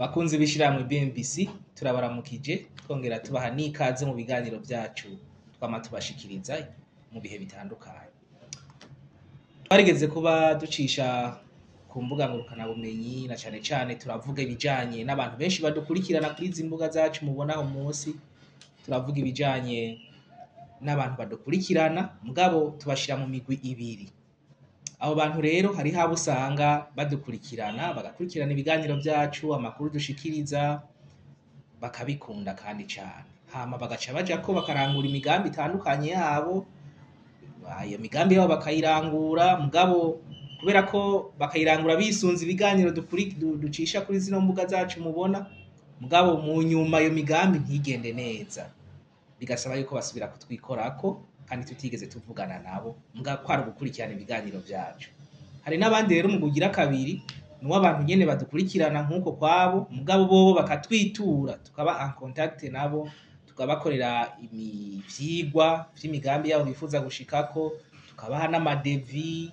Bakunzi b'ishirahamwe BMBC, turabaramukije, twongera tubaha n'ikaze mu biganiro vyacu twama tubashikiriza mu bihe bitandukanye. Twarigeze kuba ducisha ku mbuga ngurukanabumenyi, na cane cane turavuga ibijanye n'abantu benshi badukurikirana kuri izi mbuga zacu mubona aho munsi. Turavuga ibijanye n'abantu badukurikirana, mugabo tubashira mu migwi ibiri. Abo bantu rero, hariho abo usanga badukurikirana, bagakurikirana ibiganiro vyacu, amakuru dushikiriza bakabikunda kandi cane, hama bagaca bajako bakarangura imigambi itandukanye yabo. Iyo migambi yabo bakayirangura, mugabo kubera ko bakayirangura bisunze ibiganiro ducisha kuri zino mbuga zacu mubona, mugabo mu nyuma iyo migambi ntigende neza, bigasaba yuko basubira kutwikorako kandi tutigeze tuvugana nabo, muga kwari ugukurikirana ibiganiro vyacu. Hari n'abandi rero mu kugira kabiri, nuwo abantu nyene badukurikirana nk'uko kwabo, mugabo bobo bakatwitura, tukaba en contact nabo, tukabakorera ivyigwa vy'imigambi yabo bifuza gushikako, tukabaha n'ama devis,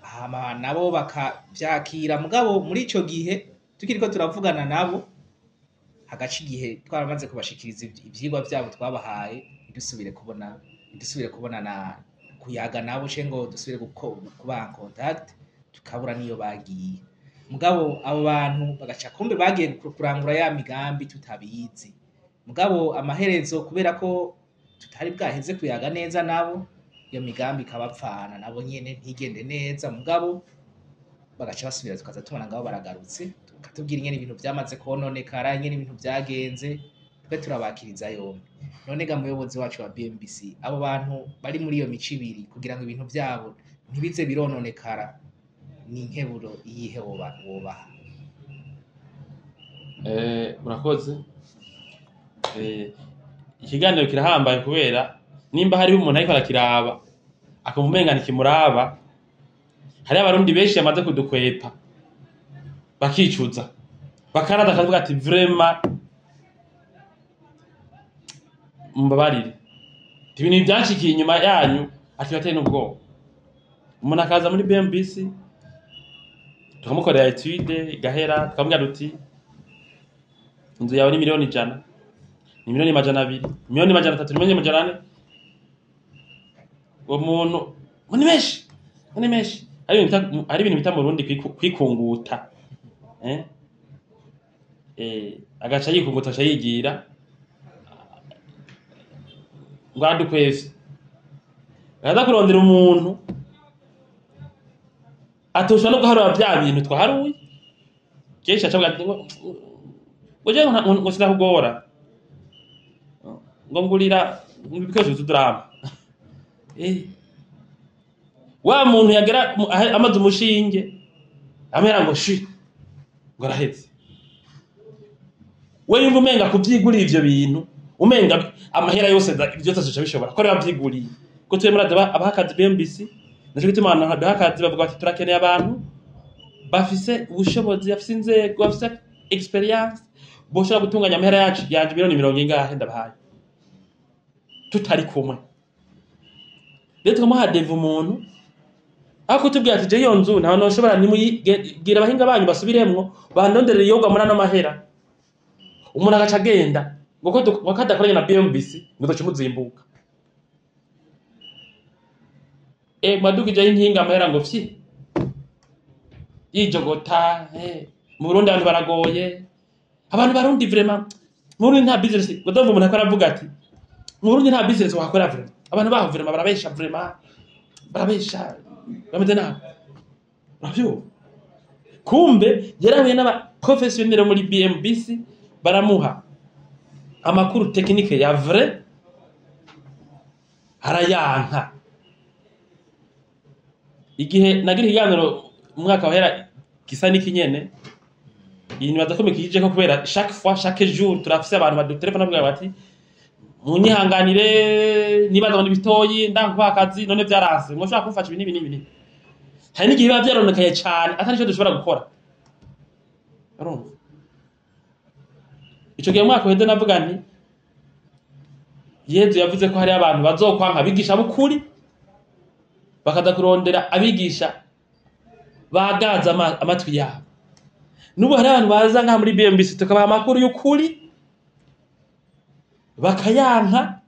hama nabo bakavyakira. Mugabo muri ico gihe tukiriko turavugana nabo, hagaca igihe twaramaze kubashikiriza ivyigwa vyabo twabahaye, ntidusubire kubona na kuyaga nabo, ce ngo dusubire kuba en contact, tukabura niyo bagiye. Mugabo abo bantu bagaca kumbe bagiye kurangura ya migambi tutabizi. Mugabo amaherezo, kubera ko tutari bwaheze kuyaga neza nabo, iyo migambi ikabapfana nabo nyene, ntigende neza. Mugabo bagaca basubira, tukaza tubona ngabo baragarutse, tukatubwira ingene ibintu vyamaze kononekara, ingene ibintu vyagenze. Twe turabakiriza yombi. None ga muyobozi wacu wa BMBC, abo bantu bari muri iyo mico ibiri, kugira ngo ibintu vyabo ntibize birononekara, ni inkeburo iyihe wobaha? Murakoze. Ikiganiro kirahambaye, kubera nimba hariho umuntu ariko arakiraba akumva umenga ntikimuraba, hariho Abarundi benshi bamaze kudukwepa bakicuza, bakanaza akavuga ati: "Vraiment mumbabarire, ibintu byanshikiye inyuma yanyu." Ati bateye n'ubwoba. Umuntu akaza muri BMBC, tukamukorera étude igahera, tukamubwira duti: "Inzu yawe ni miliyoni 100, ni miliyoni 200, miliyoni 300, miliyoni 400." Uwo muntu ngo ni menshi, ngo ni menshi. Hari ibintu bita mu Burundi kwikunguta, eh? Agaca yikunguta, aca yigira ngo aradukwevye, akaza kurondera umuntu atoshobora no guharura vya bintu twaharuye. Kenshi aca avuga ati ngo jewe ngo sinakugora, ngo ngurira ibikoresho vy'uturama. Wa muntu yagera amaze umushinge, amera ngo shi, ngo araheze. We yumva umenga kuvyigurira ivyo bintu, umenga amahera yose vyose azoca bishobora ko rero avyiguriye. Ko tuye muri abaha akazi BMBC, naco gituma abantu baha akazi bavuga bati: "Turakeneye abantu bafise ubushobozi, bafise inzego, bafise expérience, boshobora gutunganya amahera yacu yanje miliyoni mirongo ingahe ndabahaye tutari kumwe." Rero tukamuha devis, umuntu aho kutubwira ati: "Je iyo nzu ntaho noshobora, nimuyibwira abahinga banyu basubiremwo, bandonderere iyogwa muri ano mahera." Umuntu agaca agenda ngo ko adakoranye na BMBC, ngo uzoca umuzimbuka. Mwadukijeho inkinga, amahera ngo fyi, yijogota. Mu Burundi abantu baragoye, abantu Barundi vraiment, mu Burundi nta business. Ngo ndumva umuntu ariko aravuga ati: "Mu Burundi nta business wakora vraiment, abantu baho vraiment barabesha, vraiment barabesha, bameze nabi." Uravyumva? Kumbe yarahuye n'aba professionnel muri BMBC, baramuha amakuru technique ya vrai, arayanka. Igihe nagira ikiganiro mu mwaka wahera gisa n'ikinyene, iyi nibaza ko mikijeko, kubera chaque fois, chaque jour turafise abantu badutelefona bavuga bati: "Munyihanganire, nibaza ngo ni bitoyi, ndankubaha akazi, none vyaranse, ngo ushobora kumfasha ibi n'ibi n'ibi n'ibi." Hari n'igihe biba vyaronekaye cane atari ico dushobora gukora. Urumva, ico gihe mu mwaka uheze navuga nti: Yezu yavuze ko hari abantu bazokwanka abigisha b'ukuri, bakaza kurondera abigisha bagaza amatwi yabo. N'ubu hari abantu baza ngaha muri BMBC tukabaha amakuru y'ukuri, bakayanka,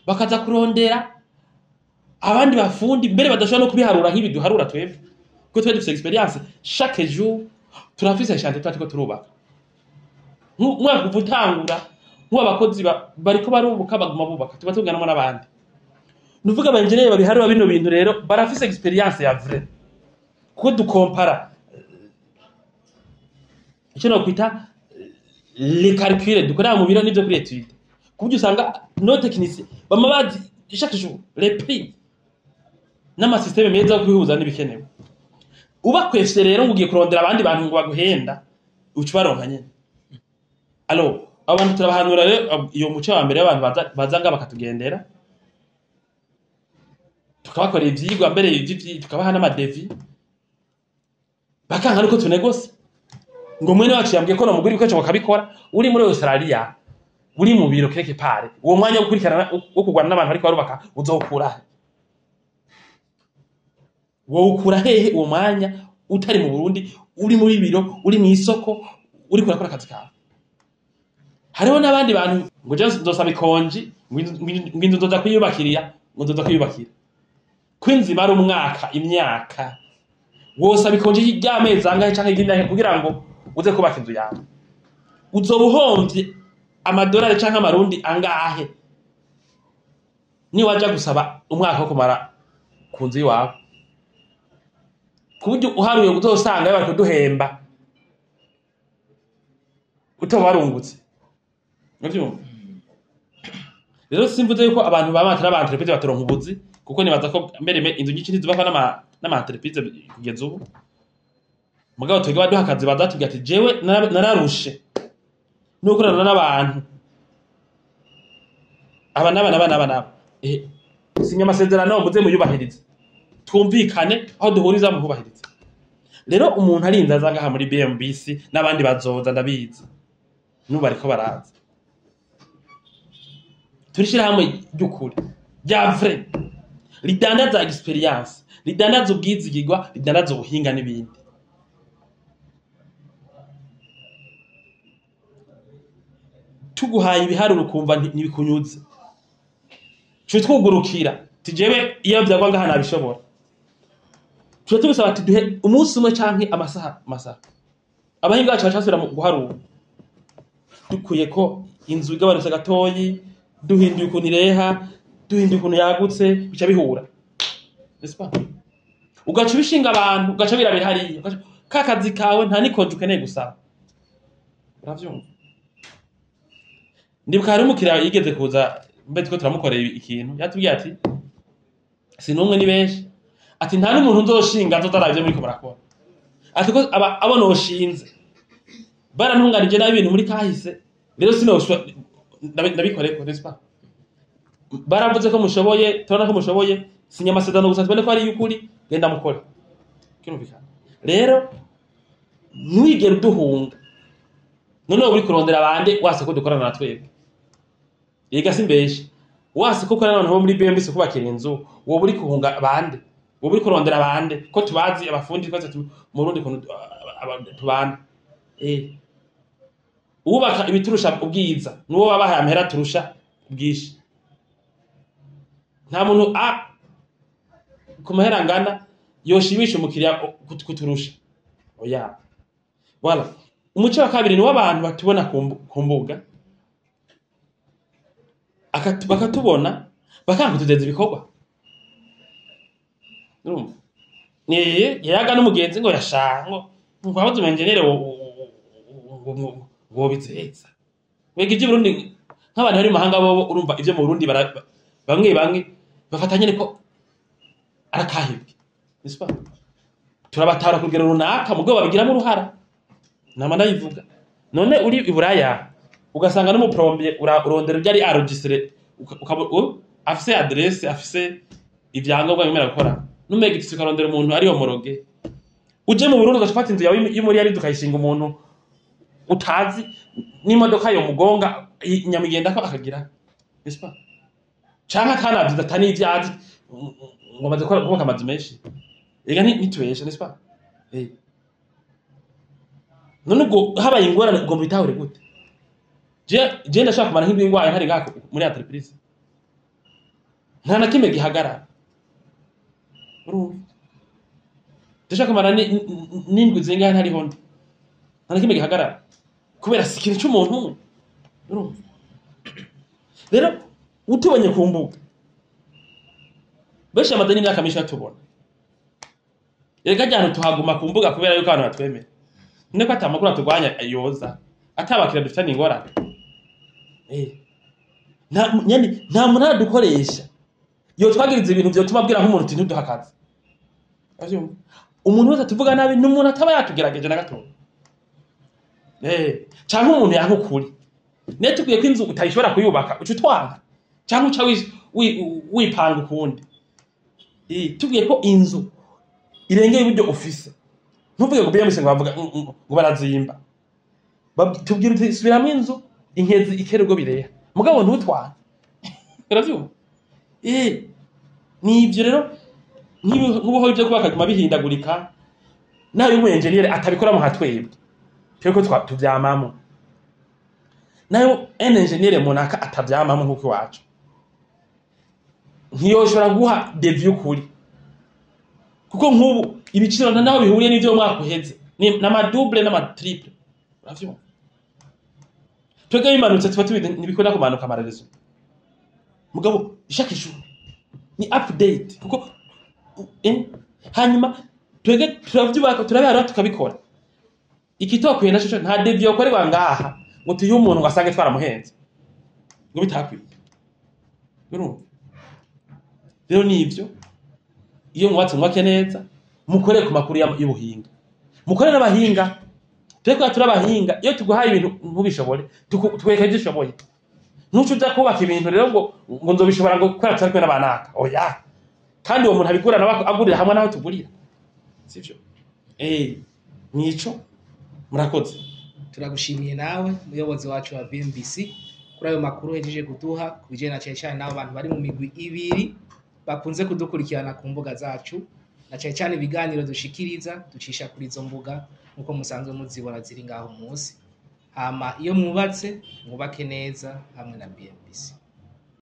bakaza kurondera abandi bafundi mbere badashobora no kubiharura nk'ibi duharura twebwe, kuko twe dufise expérience. Chaque jour turafise chantier tuba turiko turubaka. Umwaka kuva utangura, nk'ubu abakozi bariko barubuka, baguma bubaka, tuba tuganamo n'abandi. Nuvuga aba engineer babiharura bino bintu rero barafise expérience ya vrai, kuko dukompara icyo nokwita les calculs dukorera mu biro n'ivyo kuri étude, ku buryo usanga nos techniciens bama bazi chaque jour les prix n'ama système meza yo kubihuza n'ibikenewe. Ubakwefye rero ngo ugiye kurondera abandi bantu ngo baguhenda, uca ubaronka nyene. Alors abantu turabahanura rero, iyo muco wa mbere w'abantu baza ngaha bakatugendera, tukabakorera ivyigwa mbere tukabaha n'ama devis, bakanka nuko tunegose ngo mwene wacu yambwiye ko nomugura ibikoresho bakabikora. Uri muri Australia, uri mu biro quelque part, uwo mwanya wo gukurikirana, wo kurwana n'abantu ariko barubaka, uzowukura he? Wowukura hehe uwo mwanya utari mu Burundi, uri muri biro, uri mw'isoko, uriko urakora akazi kawe? Hariho n'abandi bantu ngo je nzosaba ikonji, ngo inzu nzoza kwiyubakirira, ngo nzoza kwiyubakira ko inzu imara umwaka, imyaka. Wosaba ikonji ry'amezi angahe canke ry'imyaka kugira ngo uze kubaka inzu yawe? Uzoba uhomvye amadolari canke amarundi angahe niwaja gusaba umwaka wo kumara ku nzu iwawe? Ku buryo uharuye uzosanga bari kuduhemba utoba warungutse. Uravyumva rero, simvuze yuko abantu baba atari aba entreprise batoronka ubuzi, kuko nibaza ko mbere inzu nyinshi ntizubakwa n'ama entreprise kugeza ubu. Mugabo twebwe baduha akazi bazatubwira ati: "Jewe nararushe no gukorana n'abantu aba n'aba n'aba n'aba n'aba. Sinya amasezerano, muze muyubahirize, twumvikane aho duhuriza mu kubahiriza." Rero umuntu arinze aza ngaha muri BMBC, n'abandi bazoza, ndabizi n'ubu bariko baraza, turishira hamwe ry'ukuri, rya vrai, ridandaza expérience, ridandaza ubwizigirwa, ridandaza ubuhinga n'ibindi. Tuguhaye ibiharuro ukumva ntibikunyuze, tuje twugurukira tijewe iyo vyagwa ngaha nabishobora, tuje tugusaba ati duhe umunsi umwe canke amasaha amasaha, abahinga bacu bacasubira mu guharura, dukwiye ko inzu igabanutse gatoyi, duhinduye ukuntu ireha, duhinduye ukuntu yagutse, bica bihura, n'est-ce pas? Ugaca ubishinga abantu, ugaca birabira hariya, ka kazi kawe nta n'ikonje ukeneye gusaba. Uravyumva? Ndibuka hari umukiriya yigeze kuza, mbe turiko turamukorera ikintu, yatubwiye ati, si n'umwe ni benshi, ati: "Nta n'umuntu nzoshinga nzotaraba ivyo muriko murakora." Ati: "Ko abo noshinze barantunganije nabi ibintu muri kahise, rero sinoshobora ndabikoreko, n'est-ce pas? Baravuze ko mushoboye, turabona ko mushoboye, sinya amasezerano gusa tubone ko ari y'ukuri, genda mukore." Kirumvikana rero, ntiwigere uduhunga. None uri kurondera abandi wase ko dukorana na twebwe? Yega simbeshe, wase ko ukorana n'abantu bo muri BMBC kubakira inzu, wowe uri kuhunga abandi, wowe uri kurondera abandi ko tubazi abafundi twese mu Burundi ukuntu tubana. Uwubaka ibiturusha ubwiza nuwo wabahaye amahera turusha ubwinshi. Nta muntu a ku mahera angana yoshimisha umukiriya kuturusha, oya. Voilà. Umuco wa kabiri ni w'abantu batubona ku mbuga, bakatubona bakanga kutudeza ibikorwa. Urumva, yayaga n'umugenzi ngo yashaka ngo abaze umu engineer ngo bizeza wega ivyo Burundi, nk'abantu bari mu mahanga bobo. Urumva, ivyo mu Burundi bamwe bamwe bafata nyene ko arakahebwe, n'est-ce pas? Turabatara ku rugero runaka, mugabo babigiramo uruhara, nama ndabivuga. None uri i Buraya ugasanga n'umu plombier urondera ibyo ari enregistré, afise adresse, afise ivyangombwa bimera gukora, n'umega ukarondera umuntu ari homologué, uje mu Burundi ugaca ufata inzu yawe y'umuriyari ukayishinga umuntu utazi, n'imodoka yo mugonga nyamigenda ko akagira, n'est-ce pas? Canke akanavyiza atani ivyazi ngo amaze kubaka amazu menshi. Ega ntitubeshe, n'est-ce pas? None ubwo habaye ingorane ugomba bitahure gute? Je ndashaka kumara nk'indwi ngwaye ntari ngaha muri entreprise, nta na kimwe gihagarara. Urumva, ndashaka kumara n'indwi zingahe ntariho ndi, nta na kimwe gihagarara kubera si ikintu c'umuntu umwe. Urumva rero, utubonye ku mbuga, benshi bamaze n'imyaka myinshi batubona. Erega rya tuhaguma ku mbuga kubera yuko abantu batwemera. None ko ata makuru atugwanya yoza, atabakira dufitanye ingorane. Nta nyene, nta muntu aradukoresha yotwagiriza ibintu vyotuma abwira nk'umuntu uti ntuduhe akazi. Uravyumva? Umuntu wese atuvuga nabi ni umuntu ataba yatugerageje na gatoya. Canke umuntu yanka ukuri. Niyo tubwiye ko inzu utayishobora kuyubaka, uca utwanka canke uca wipanga ukundi. Tubwiye ko inzu irengeye uburyo ufise, ntuvuge ngo BMC ngo bavuga ngo barazimba. Tubwira uti subiramwo inzu inkezi ikera ubwo bireha, mugabo ntutwanke. Uravyumva? Nivyo rero, nk'ubuho ibyo kubaka biguma bihindagurika, nawe umu engineer atabikoramo nka twebwe, twebwe ko tuvyamamo, nayo un engineer munaka atavyamamo nk'uko iwacu, ntiyoshobora guha devis y'ukuri, kuko nk'ubu ibiciro nta naho bihuriye n'ivyo mu mwaka uheze, ni n'ama double n'ama triple. Uravyumva? Twebwe bimanutse tuba tubizi, ntibikunda kumanuka amarezo, mugabo chaque jour ni update, kuko hanyuma twebwe turavyubaka, turabiharura, tukabikora. Ikitokwiye naco co, nta devis yokorerwa ngaha ngo tuyihe umuntu ngo asange twaramuhenze ngo bitakwiye. Urumva rero, nivyo, iyo mwubatse mwubake neza, mukore ku makuru y'ubuhinga, mukore n'abahinga. Twebwe turi abahinga, iyo tuguhaye ibintu ntubishobore, tukwereka ibyo ushoboye. Ntuce uja kubaka ibintu rero ngo nzobishobora, ngo kubera tutari kumwe n'abanaka. Oya, kandi uwo muntu abigura nawe agurira hamwe naho tugurira, sivyo? Nico, murakoze. Turagushimiye nawe, muyobozi wacu wa BMBC, kuri ayo makuru uhejeje kuduha ku bijyanye na cyane cyane n'abo bantu bari mu migwi ibiri bakunze kudukurikirana ku mbuga zacu, na cyane cyane ibiganiro dushikiriza ducisha kuri izo mbuga nk'uko musanzwe muzibona ziri ngaho munsi. Hama iyo mwubatse, mwubake neza hamwe na BMBC.